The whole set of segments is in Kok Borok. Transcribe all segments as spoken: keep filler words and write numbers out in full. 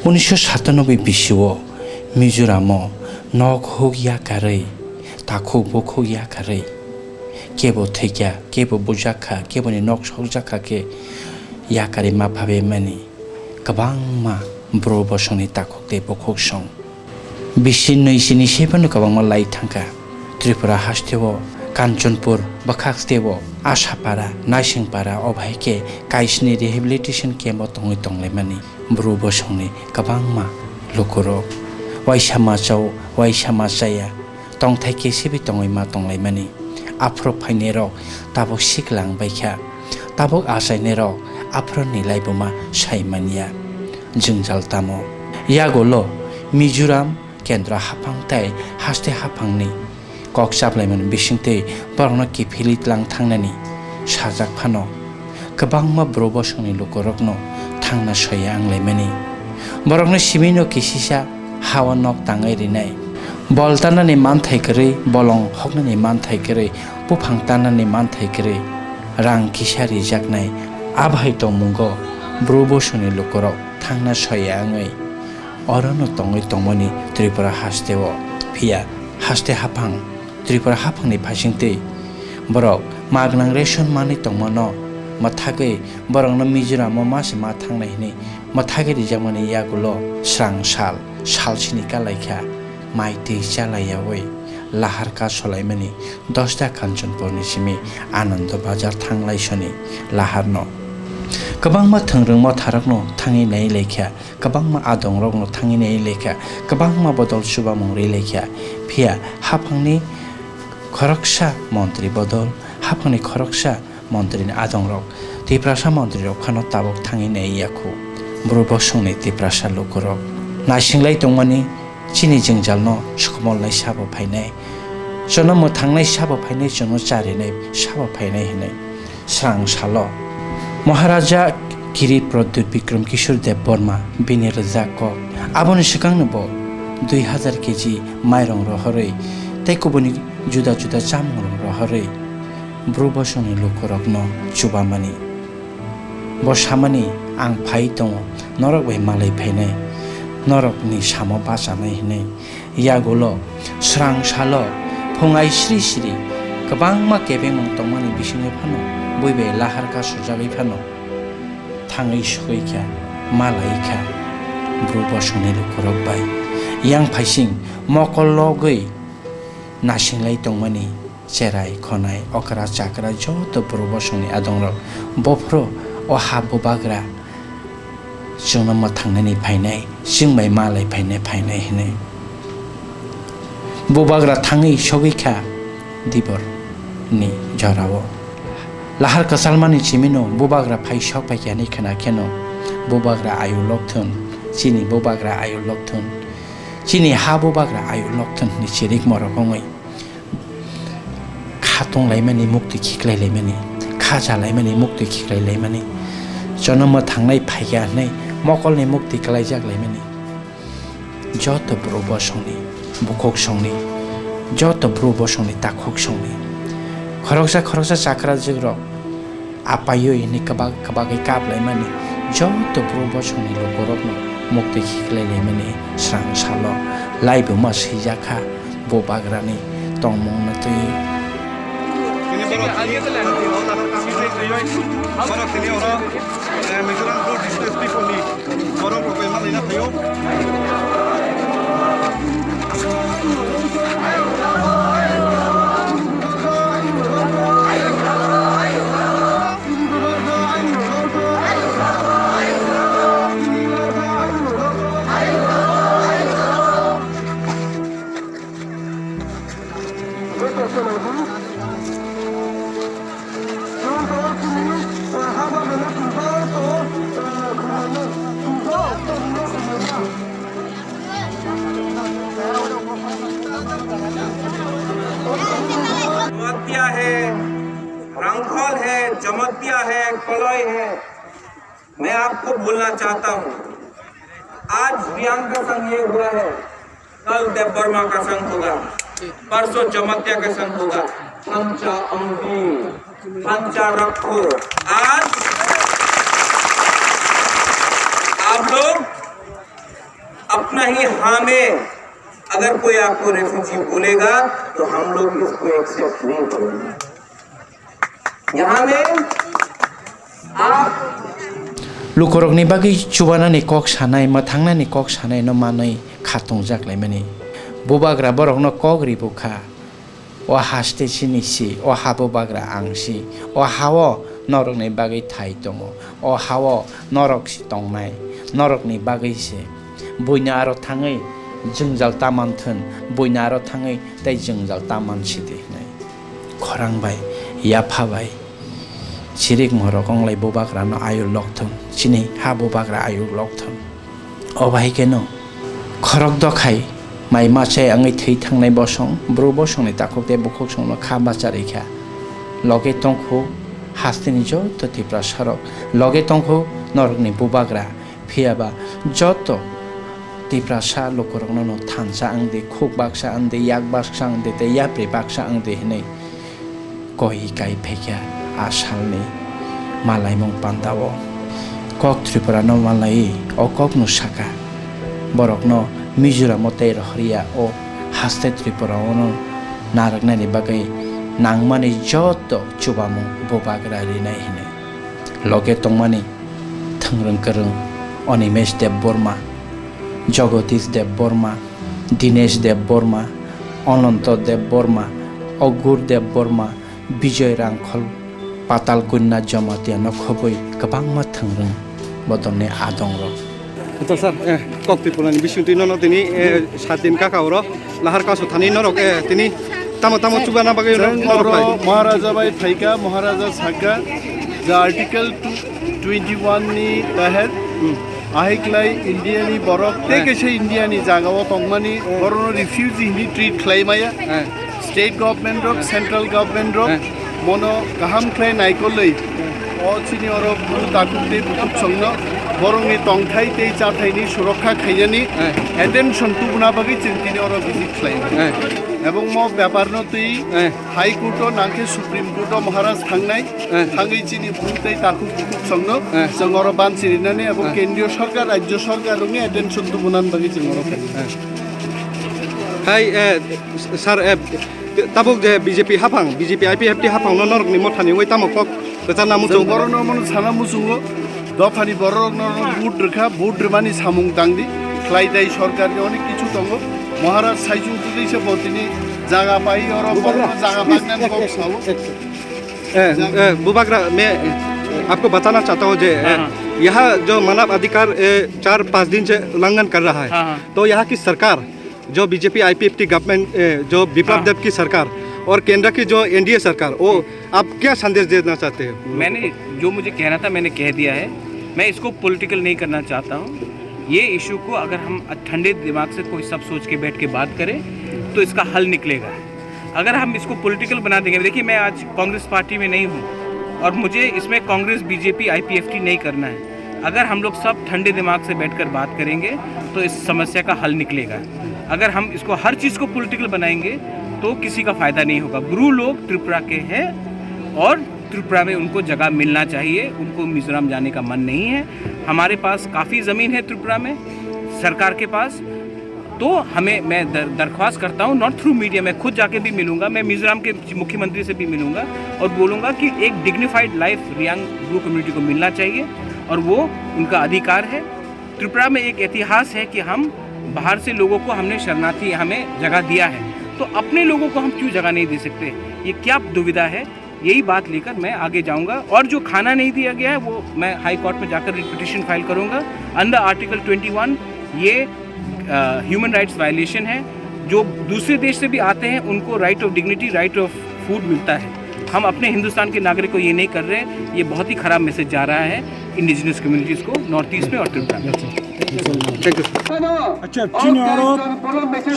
Unisho satanoboi bisio Mizoramo nok huk yakarwi, takhuk bukhuk yakarwi, kebo thwikha, kebo bujakha, keboni nok sokjakha khe yakarwi ma phabemani kwbangma bro bosongni takhuk tei bukhuk song. Bisi nwi sini se phano kwbangma lai thangkha. Tripura hasteo Kanchanpur bwkhak tebo Ashapara, Naisingpara, obo hai khe kaisni rehabilitation camp o tongwi tonglaimani bro bosongni kwbangma lukurok. Waisa machao, waisa machaya, tongthai khe sibwi tongwi ma tonglaimani. Aphuru phainairok tabuk siklang baikha, tabuk achainairok aphuruni laibuma saimanya. Jwngjal tamo? Yagulo Mizoram kendra haphang tei haste haphangni kok chaplaimani bisingtwi borokno kiphilwi tlang thangnani sajak phano, kwbangma bro bosongni lukurokno thangna soya wnglaimani. Borokno simino kisisa ha-o nok tangwi rinai, bol tanani manthai kwrwi, bolong hoknani manthai kwrwi, buphang tanani manthai kwrwi, rang kisa rijaknai, abo hai tongmungo bro bosongni lukurok thangna soya wngwi orono tongwi tongmani Tripura hasteo. Phiya haste haphang, Tripura haphangni phaisingtwi borok magnang ration manwi tongmano mwthagwi borokno Mizoramo ma se ma thangnai hwnwi mwthagwi rijakmani yagulo srang sal, sal sini kalaikha, mai twi chalaiyaui lahar ka solaimani dosta Kanchanpurni simi Anando Bazar thanglaisoni laharno. Kwbangma thwngrwng motharokno thangwi nailaikha, kwbangma adongrokno thangwi nailaikha, kwbangma bodol chubamung rilaikha. Phiya haphangni khoroksa montri bodol, haphangni khoroksa montrini adongrok, Tiprasa montrirok phano tabuk thangwi naiya khu. Bro bosongni Tiprasa lukurok naisinglai tongmani, chini jwngjalno sokomolnai sabo phainai, chwngno mwthangnai sabo phainai, chwngno charinai sabo phainai hwnwi srang salo. Maharaja Kiri Pradyut Bikram Kishore Debbarma bini rwjak kok. Aboni swkangno bo dui hazar keji mairong rohorwi tei kubuni juda juda chamungrok rohorwi bro bosongni lukurokno chubamani. Bo samani, "Ang phai tongo, norok bai malai phainai, norokni samo bachanai," hwnwi. Yagulo srang salo phungai sri sri kwbangma kebengmung tongmani bisingwi phano bui bai lahar ka sujagwi phano thangwi sugwi kha, malai kha bro bosongni lukurok bai. Yang phaising mokol logwi nasinglai tongmani cherai khonai okra chakra joto bro bosongni adongrok, bophuru o ha bubagra chwngno mwthangnani phainai, chwng bai malai phainai phainai hwnwi. Bubagra thangwi sogwi kha Dibor ni jorao. Lahar kwchalmani chimino bubagra phai sok phaikha hwnwi khna kheno, bubagra ayu lokthun, chini bubagra ayu lokthun, chini ha bubagra ayu lokthun hwnwi chirikmo rok wngwi kha tonglaimani, muktwi khiklailaimani, kha chalaimani, muktwi khiklailaimani, jonomo thangnai phaikha hwnwi mokolni muktwi kwlaijaklaimani. Joto bro bosongni, bukhuk songni, joto bro bosongni takhuk songni, khoroksa khoroksa chakrajwkrok apaiwi hwnwi kwbak kwbakwi kaplaimani, joto bro bosongni lukurokno muktwi khiklailaimani srang salo laibuma swijak kha bubagrani tongmungno twiwi. Tini borok tini, borok tini oro, eh, Mizoram Food Business People ni borok rok bai malaina phaio. Jamatia है, रंगखोल है, जमातिया है, कलई है। मैं आपको बोलना चाहता हूँ, आज रियांग का संग ये हुआ है, कल देव वर्मा का संग होगा, परसों जमातिया का संग होगा। Thancha Angdi, Thancha Rakho। आज आप लोग अपना ही हाँ में अगर कोई आपको रेफ्यूजी बोलेगा तो हम लोग इसको एक्सेप्ट नहीं करेंगे। यहाँ में आप Lukurokni bagwi chubanani kok sanai, mwthangnani kok sanai no manwi khatungjak laimani. Bubagra borokno kok ribukha. O haste chini si, o habo bagra ang si, o hao norokni bagwi thai tongo, o hao norok si tongnai, norokni bagwi se. Buino aro thangwi jwngjal ta manthun, buino aro thangwi tei jwngjal ta mansidi hwnwi. Khorang bai, yapha bai, chirik morok wng lai bubagrano ayuk lokthun, chini ha bubagra ayuk lokthun. O bahai kheno khorok dokhai mai machai wngwi thwi thangnai bosong, bru bosongni takhuk tei bukhuk songno kha bacharwi kha. Loge tongkhu hasteni joto Tiprasarok, loge tongkhu norokni bubagra, phiyaba joto Tiprasa lukurokno no thansa wngdi, khuk baksa wngdi, yak baksa wngdi tei yapri baksa wngdi hwnwi. Koi kai phaikha a salni malaimung pandao. Kok Tripura no malai o kok no saka. Borok no Mizoram o tei rohorya o haste Tripura o no narwknani bagwi nangmani joto chubamung bubagra rinai hinwi. Loge tongmani thwngrwng kwrwng Onimesh Debbarma, Jagadish Debbarma, Dinesh Debbarma, Ananto Debbarma, Ogur Debbarma, Bijoy Rangkhol, Patal Kanya Jamatia no khobwi kwbangma thwngrwng bodolni adongrok. Acha sir, eh, kok Tripura ni bising twi nono tini, eh, sat din kaka oro lahar kaso thani norok, eh, tini tamo tamo chubana bagwi norok phai. Maharaja bai phaika, Maharaja saka, the Article twenty-one ni tahet, hmm, ahiklai India ni borok tei kaisa India ni jaga o tongmani borok no refugee hini treat khlai maya. State government rok, central government rok, mono kaham khlai naikolwi o chini oro bru takhuk tei bukhuk songno borokni tongthai tei chathaini surokha khainani attention tubuna bagwi chwng tini oro visit khlai. Ebong mo bepar no twi High Court o nangkhe Supreme Court o Maharaj thangnai, thangwi chini bru tei takhuk bukhuk songno chwng oro banchirinani ebong kendriyo sarkar, rajyo sarkar rokni attention tubunan bagwi chwng oro khlai. Hai, eh, sir, eh, tabuk je B J P haphang, B J P I P F T haphang no norokni mothani wngwi tamo kok kwcharna muchung? Chwng borokno mono sana muchungo, dophani borokno vote rwkha, vote rwmani samung tangdi, khlai dai sorkarni onek kichu tongo. Maharaj saichung twi se bo tini jaga pai oro borokno jaga painani kok sao. ए, ए, बुबाग्रा, मैं आपको बताना चाहता हूँ जे, ए, हाँ, हाँ। यहाँ जो मानव अधिकार, ए, चार पाँच दिन से उल्लंघन कर रहा है, हाँ, हाँ। तो यहाँ की सरकार, जो B J P I P F T government, ए, जो विप्लव, हाँ, देब की सरकार और केंद्र की जो N D A सरकार, वो, हम्म, आप क्या संदेश देना चाहते हैं? मैंने, जो मुझे कहना था, मैंने कह दिया है। मैं इसको पॉलिटिकल नहीं करना चाहता हूँ। ये इशू को अगर हम ठंडे दिमाग से कोई सब सोच के बैठ के बात करें, तो इसका हल निकलेगा। अगर हम इसको पॉलिटिकल बना देंगे, देखिए, मैं आज कांग्रेस पार्टी में नहीं हूँ और मुझे इसमें Congress, B J P, I P F T नहीं करना है। अगर हम लोग सब ठंडे दिमाग से बैठकर बात करेंगे, तो इस समस्या का हल निकलेगा। अगर हम इसको, हर चीज़ को पॉलिटिकल बनाएंगे, तो किसी का फ़ायदा नहीं होगा। ब्रू लोग त्रिपुरा के हैं और त्रिपुरा में उनको जगह मिलना चाहिए, उनको मिजोरम जाने का मन नहीं है। हमारे पास काफ़ी ज़मीन है त्रिपुरा में, सरकार के पास। तो हमें, मैं दर-, दरख्वास्त करता हूँ, not through media, मैं खुद जाके भी मिलूंगा, मैं मिजोरम के मुख्यमंत्री से भी मिलूंगा और बोलूंगा कि एक dignified life Reang Bru community को मिलना चाहिए और वो उनका अधिकार है। त्रिपुरा में एक इतिहास है कि हम बाहर से लोगों को, हमने शरणार्थी, हमें जगह दिया है, तो अपने लोगों को हम क्यों जगह नहीं दे सकते? ये क्या दुविधा है? यही बात लेकर मैं आगे जाऊंगा। और जो खाना नहीं दिया गया है, वो मैं हाई कोर्ट में जाकर रिट पिटिशन फाइल करूंगा। अंडर आर्टिकल ट्वेंटी वन ये, अ, ह्यूमन राइट्स वायलेशन है। जो दूसरे देश से भी आते हैं, उनको right of dignity, right of food मिलता है। हम अपने हिंदुस्तान के नागरिक को ये नहीं कर रहे। ये बहुत ही खराब मैसेज जा रहा है इंडिजिनस कम्युनिटीज को नॉर्थ ईस्ट में और त्रिपुरा में। Thank you, sir. আচ্ছা, চিনি আরো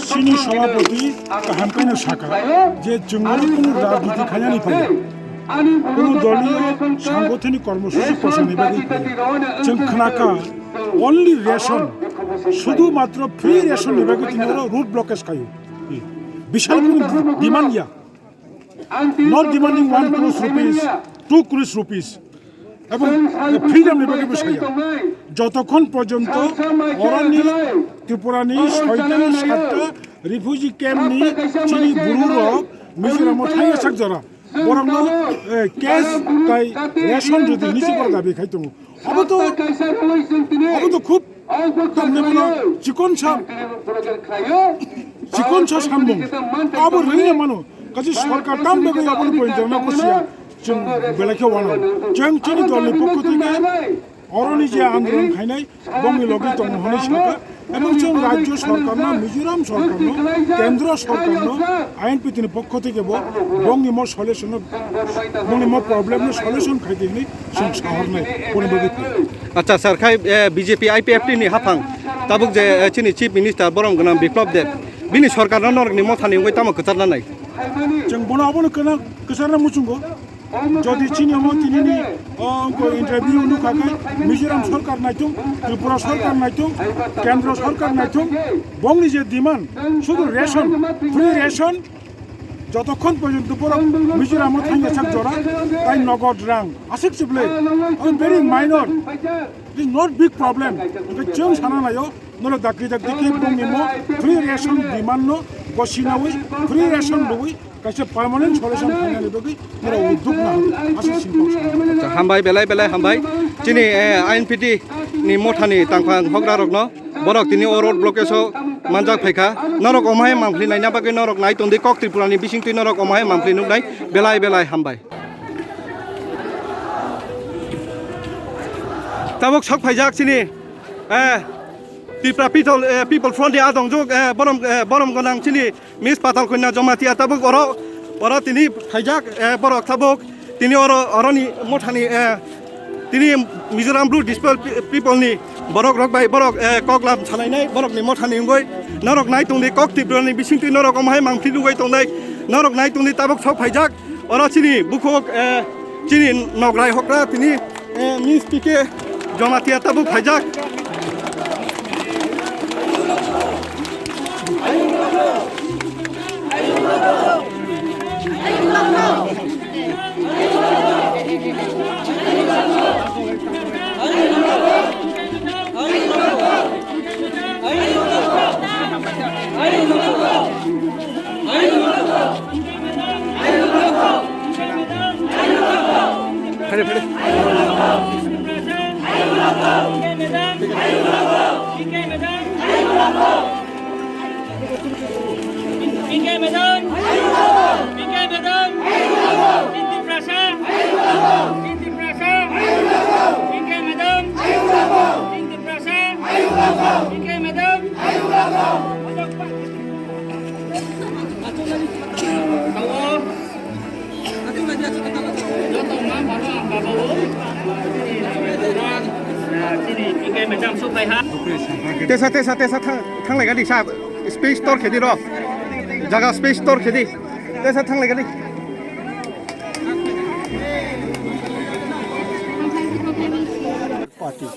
চিনি সভাপতি কাহামকাইনো সাকা যে চুঙ্গল কোনো রাজনীতি খাইয়ানি পাই কোনো দলীয় সাংগঠনিক কর্মসূচি প্রসঙ্গে চুংখনাকা only ration শুধুমাত্র ফ্রি রেশন নিবাকে তিনি রোড ব্লকেজ খাইও বিশাল কোনো ডিমান্ড ইয়া not demanding one crore rupees, two crore rupees. Ebong freedom ni bagwi bo saya. Jotokhon porjonto oroni Tripura ni soita satta refugee camp ni chini buru rok Mizoram o thangya sak jora. Borok no, eh, cash tai ration jodi nisi borok dabi khai tongo. Abo to, abo to khub tamni bono chikon sa, chikon sa samung. Abo rwngya mano. Kachi sorkar tam bagwi abo ni point na kusia. Chwng belai khe wano. Chwng chini dol ni pokho theke oroni je andolon khainai bongni logi tongo hwnwi sakha. Ebong chwng rajyo sorkar no, Mizoram sorkar no, kendro sorkar no, I N P T ni pokho theke bo bongni mo solution no, bongni mo problem no solution khai di hwnwi chwng sahornai boni bagwi. Acha sir, khai, eh, B J P I P F T ni haphang tabuk je, eh, chini Chief Minister borom gwnang Biplab Deb bini sorkar no norok ni motha ni wngwi tamo kwchar nanai? Chwng bono abono kwna-, kwcharna muchungo. Jodi chini omo tinini, o, wngkha interview nukha khe Mizoram sorkar naithung, Tripura sorkar naithung, kendro sorkar naithung, bongni je demand, sudu ration, free ration, jotokhon porjonto borok Mizoram o thangya sak jora, tai nogod rang, aswk chible, o very minor, it is not big problem. Hwnkhe chwng sana naio, norok dakti dakti khe bongni mo free ration demand no gosinawi, free ration rwwi, kaisa permanent solution khainani bagwi norok udduk na hwnwi aswk simple. Acha, hambai, belai belai hambai. Chini, eh, I N P T ni mothani tangphang hokra rokno, borok tini o road blockage o manjak phaikha. Norok omhai mangphli naina bagwi norok nai tongdi, kok Tripura ni bisingtwi norok omhai mangphli nuknai. Belai belai hambai. Tabuk sok phaijak chini, eh, Tipra People, eh, People Front ni adongjwk, eh, borom, eh, borom gwnang chini Miss Patal Kanya Jamatia tabuk oro, oro tini phaijak, eh, borok tabuk tini oro, oroni mothani, eh, tini Mizoram Blue Displaced Pe-, People ni borok rok bai borok, eh, koklam salainai borok ni mothani wngwi norok nai tongdi kok Tripura ni bisingtwi norok omhai mangphli nugwi tongnai norok nai tongdi tabuk sok phaijak. Oro chini bukhuk, eh, chini nograi hokra tini, eh, Miss P K Jamatia tabuk phaijak. Phare, phare. P K madam. P K madam. Chinti prasa. Chinti prasa. P K madam. Chinti prasa. P K madam. Tesa, tesa, tesa, thang, thang lai gani sa, space tor khedi ro. Jaga space tor khedi. Tesa thang lai gani. Party.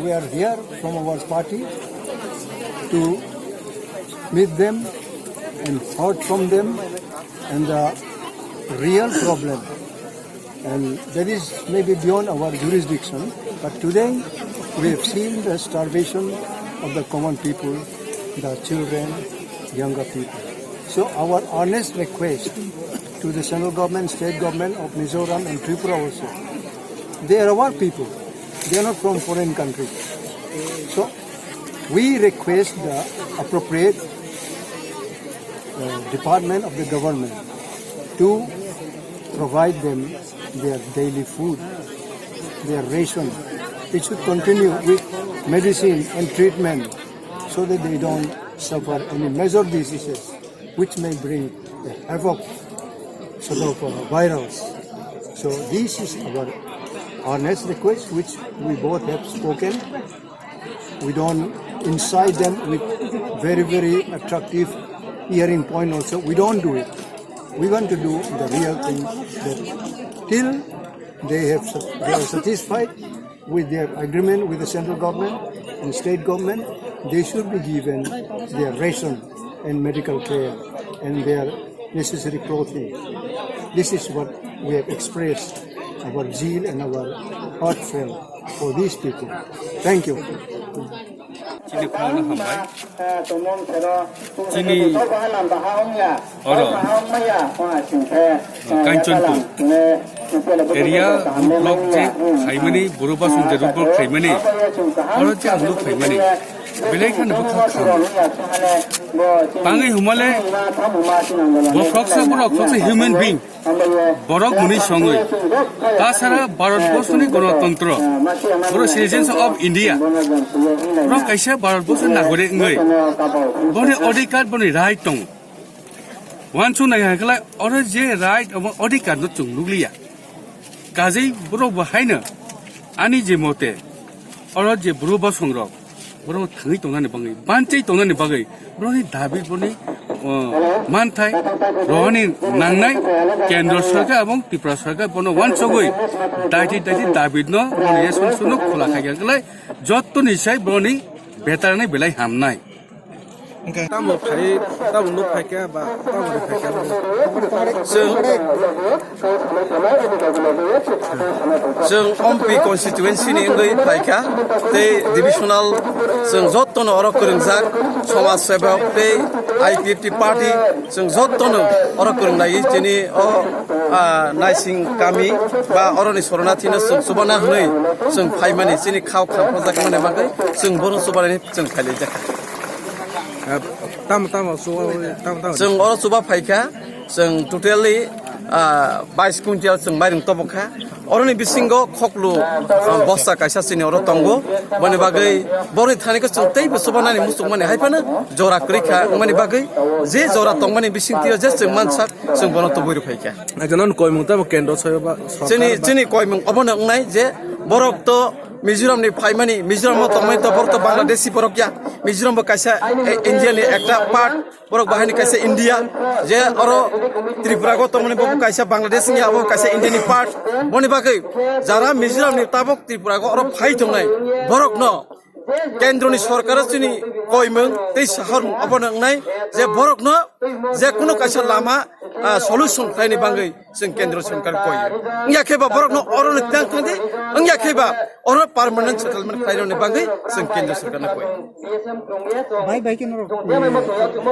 We are here from our party to meet them and heard from them and the real problem. And that is maybe beyond our jurisdiction, but today we have seen the starvation of the common people, the children, younger people. So our earnest request to the central government, state government of Mizoram and Tripura also, they are our people. They are not from foreign countries. So we request the appropriate, uh, department of the government to provide them their daily food, their ration. It should continue with medicine and treatment so that they don't suffer any major diseases which may bring a havoc sort of, uh, virals. So this is our earnest request, which we both have spoken. We don't incite them with very, very attractive hearing point also. We don't do it. We want to do the real thing, that till they have, they are satisfied with their agreement with the central government and state government, they should be given their ration and medical care and their necessary clothing. This is what we have expressed. our zeal and our heartfelt for these people. Thank you. Chini khorokno hambai. Chini oro Kanchanpur area roadblock je khaimani, Boro Basong je roadblock khaimani, oro je ang nuk phaimani, belai kheno bwkha kham. Tangwi humale, bo khoroksa borok khoroksa human being. Borok mwnwi songwi. Tasara Bharat Borsoni Ganatantro, borok citizens of India, borok kaisa Bharat Borsoni nagorik wngwi boni odhikar, boni right tongo. Wansuk nai hwnkhe oro je right obo odhikar no chwng nukliya. Kajei borok bo haino ani je mote oro je bru bosong rok borok thangwi tongnani bagwi, banchai tongnani bagwi borokni dabi, borokni, o, manthai rohorni nangnai kendro sorkar ebong Tripura sorkar bono wansugwi daiti daiti dabi no borokni resolution no khula khaikha, khlai jottoni sai borokni betarnai belai hamnai. Tamo phai, tamo nuk phaikha ba tamo rw phaikha. Chwng, chwng Ompi constituency ni wngwi phaikha, tei divisional chwng jottono oro kwrwngjak, somaj sebok tei I P F T party chwng jottono oro kwrwngnai chini o, ah, naising kami ba oroni soronathi no chwng chubana hwnwi chwng phaimani, chini khao kham phojak mani bagwi chwng bono chubanani chwng khailaijakha. Ah, tamo, tamo, chuba, tamo, tamo. Chwng oro chuba phaikha, chwng totally, ah, bais quintal chwng mairung tobokha. Oroni bisingo khoklu, ah, bosta kaisa chini oro tongo. Boni bagwi boroni thaniko chwng teibo chubanani muchungmani hai phano jora kwrwikha, wngmani bagwi je jora tongmani bisingtwi je chwng mansak, chwng bono tubui rw phaikha. Ekjono koimung tamo kendro soyo ba sorkar Chini, ba chini koimung obono wngnai je borok to Mizoram ni phaimani, Mizoram o tongmani to borok to Bangladeshi borok ya. Mizoram bo kaisa, e, India ni ekta part, borok bahai ni kaisa India. Je oro Tripura go tongmani bo kaisa Bangladesh ya, abo kaisa India ni part. Boni bagwi jara Mizoram ni tabok Tripura go oro phai tongnai borok no kendro ni sorkar o chini koimung tei sahormung obono wngnai je borok no je kunu kaisa lama, ah, solution khlaini bagwi chwng kendro sorkar koi. Wngya khe ba borok no oro no tang thang di, wngya khe ba oro permanent settlement khlairokni bagwi chwng kendro sorkar no koi. Bai bai khe norok, eh,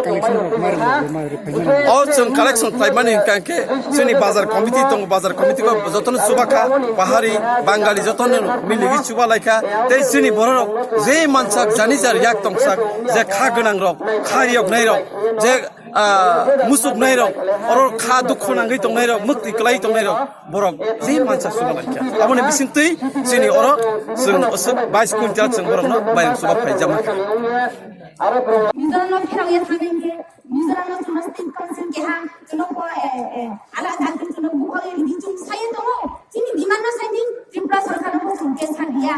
collection rok mari rok mari rok khaimani. O chwng collection khlaimani hwnkha khe chini bazar committee tongo, bazar committee ko jotono chubakha, Pahari, Bangali jotono miligi chuba laikha, tei chini borok rok je mansak jani jar yak tongsak, je kha gwnang rok, kha riyok nai rok, je ah, musuk nai rok, oro kha dukhu nangwi tongnai rok, mukti kwlai tongnai rok, borok je mansa suba laikha. Aboni bisingtwi chini oro chwng aswk bais quintal chwng borokno mairung suba phaijama kha. Mizoramno pherangya thangwi hwnkhe, Mizoramno chwngno state council keha chwngno bo, eh, eh, ala jati chwngno bukhogwi rwdi chwng sayo tongo. Chini demand no saiming Tripura sorkarno bo chwng khe sa diya.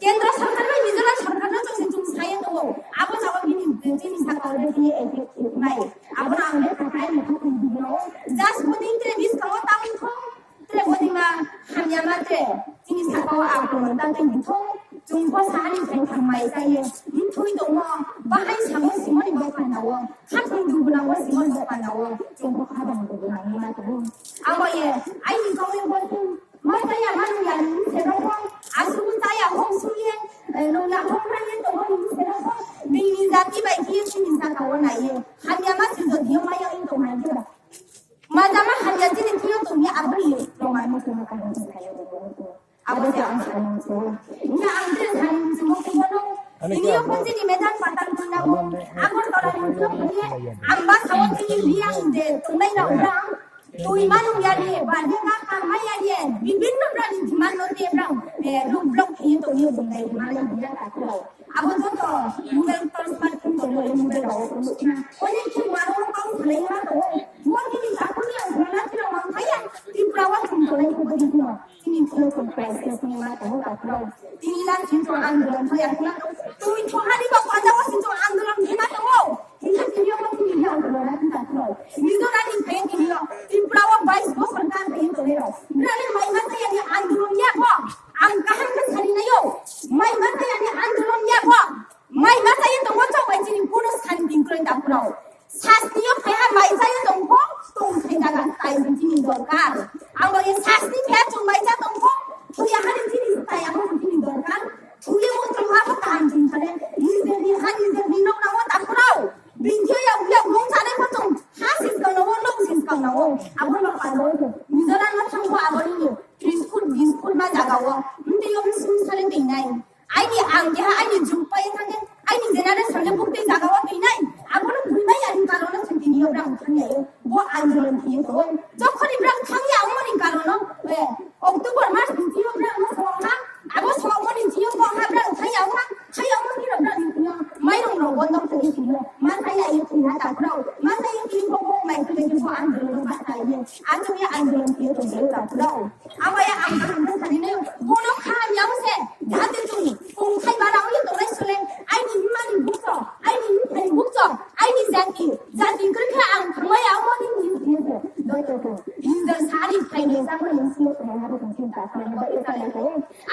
Kendra sarkar bai Mizoram sarkar no chwng chwng sai tongo. Abo jabo bini chini sakao de bini effect nai. Abo no ang de takai mukha twi bino. Just bodin tre bis kawo taun thong. Tre bodin ma hamya ma tre. Chini sakao akromon tang tang thong. Chwng bo sahani thong thang mai sai. Ni thui tongo. Bahai samo simoni bo panawo. Khatung dubna wo simoni bo panawo. Chwng bo khabang dubna ma tongo. Abo ye. Ai ni kawo bo Ma chaya ma nung ya nini se dong kho. Aswk chaya hong sung ye, eh, nung ya hong rang ye tong kho nini se dong kho. Nini jati bai khe chini jata o nai ye. Hamya ma si jodi yo ma ya in tong nai khe ba. Ma jama hamya chini thwi yo tong ye aboni tong ma nung se ma ka nung se ka yo. Abo se ang sa nung se. Ina ang tre sa nung se mo ke bono. Ini yo ko chini medan patan tong na ko. Agartala ni yo ko ye. Ang ba sa wo chini liang de tong nai na urang. Twi manung ya de, barjak ka kang ma ya de, bibinno brani demand no de brang, eh, road block khe tong yo bung dai demand no de brang ta khlai. Abo joto mobile transfer khe tong yo, mobile rao tong yo. Onek khe maro kang khlai ma to, mo ni ni sakuni ang khna khe mang kaya, Tripura wa thum to ko bari ko. Tini khe ko price khe ni ma to ta khlai. Tini lang khe to andolon khlai khlai. Twi thongani ba panda wa khe to andolon khe ma to. Tini tini yo tini yo ko na ta ko. Mizoram ni pen tini yo. Tripura o bais bosor kan pen to yo. Brale mai ma saya ni andolon ya ko. Ang kaham ke sari na yo. Mai ma saya ni andolon ya ko. Mai ma saya to mo chok bai tini puno san din kren ta ko. Sasni yo kaya mai saya to ko. Tong kaya ta tai tini dorkar. Ang bai sasni kaya to mai Mairung rok bo nok twi sino. Masai ya yung tina takrau. Masai yung kin kok kok mai twi twi bo andolon ba sai ye. Achung ya andolon tiyo tong yo takrau. Abo ya ang tong tong sani ne. Bono kha ya se. Jate chung. Kung khai bara uyo tong rai sule. Ai ni mani bukto. Ai ni mani bukto. Ai ni jati. Jati kri kha ang thangma ya mo ni ni ni. Doi to to. Ni da sari khai ne sa mo ni si ko na ba tong sin takrau. Ba esa le ko.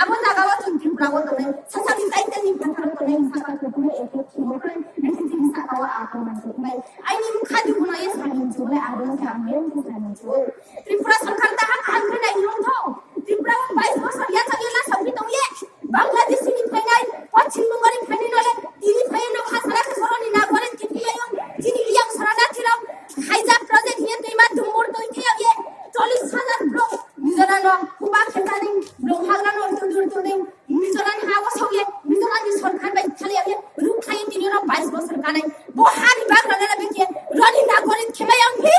Abo jaga o chwng Tripura o tongnai, sasani taitani phathar o tongnai, saka kuphuru effect simo khe, bisi saka o akromon soknai. Aini mukha dukhuno ye sani chuknai, abo wngkha ang yang khe sani chuk. Tripura sarkar ta ha kaham khe nai nung tho. Tripura o bais bosor ya chak ya la sawi tong ye. Bangladesh ni phainai, Pachim Bongo ni phainai nole, tini phai no ha sara khe soroni na gore tini ya yung, tini yang sara da thirang, haija project ye tei ma dumur toi khe ye, cholis hajar block. Mizoram no huba khetani blong hagra no tundur tunding Mizoram ha o sauye Mizoram ni sorkar bai khali ye ruk khai tini no bais bosor kanai bo ha ni bag rana na beke rani na gorin khema yang phi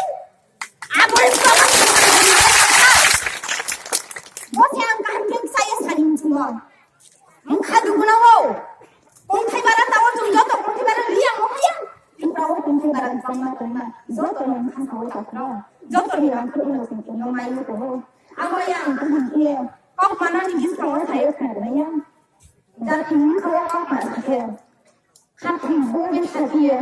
aboi ko bo se ang kaham khe saya sani muchungo mukha dukuna wo kongthai bara tawo chung joto kongthai bara liya mo khaya Tripura o kongthai bara tongma tongma joto no mukha sawo takra joto ni rang khe ulo kongthai no mai ko Abo yang kaham khe kok manani biskango thaio khnarwmaya. Jati wngkha o kok mana khe. Khathwi bongni sakhiya.